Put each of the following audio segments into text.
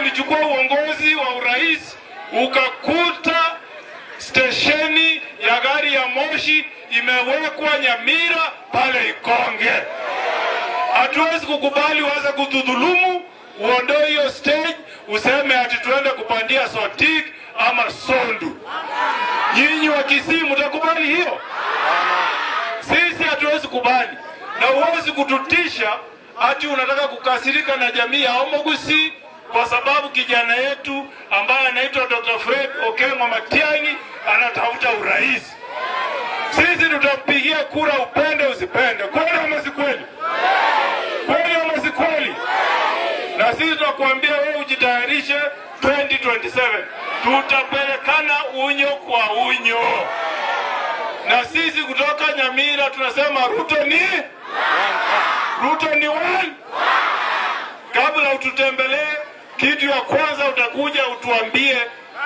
Ulichukua uongozi wa urais ukakuta stesheni ya gari ya moshi imewekwa Nyamira pale Ikonge. Hatuwezi kukubali uanze kutudhulumu, uondoe hiyo stage, useme ati tuende kupandia Sotik ama Sondu. Nyinyi wa Kisii mtakubali hiyo? Sisi hatuwezi kubali, na huwezi kututisha ati unataka kukasirika na jamii ya Omogusii kwa sababu kijana yetu ambaye anaitwa Dr. Fred Okengo Matiang'i anatafuta urais. Sisi tutampigia kura upende usipende. Kweli ama si kweli? Kweli ama si kweli? Na sisi tunakuambia wewe ujitayarishe 2027 tutapelekana unyo kwa unyo, na sisi kutoka Nyamira tunasema Ruto ni one. Kabla ututembelee, kitu ya kwanza utakuja utuambie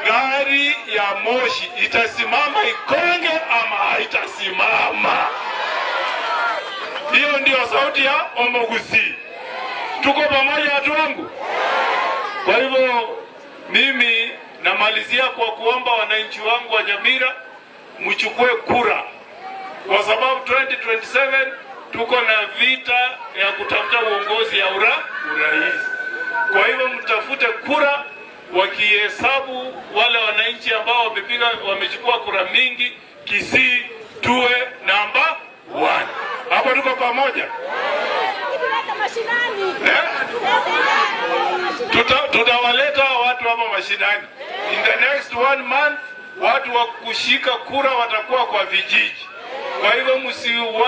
gari ya moshi itasimama Ikonge ama haitasimama. Hiyo ndio sauti ya Omogusii. Tuko pamoja, watu wangu? Kwa hivyo mimi namalizia kwa kuomba wananchi wangu wa Nyamira mchukue kura, kwa sababu 2027 tuko na vita ya kutafuta uongozi ya urais. Kwa hivyo mtafute kura, wakihesabu wale wananchi ambao wamepiga wamechukua kura mingi, Kisii tuwe namba 1. Hapo tuko pamoja, eh? Tutawaleta watu hapa mashinani. In the next one month watu wa kushika kura watakuwa kwa vijiji. Kwa hivyo msi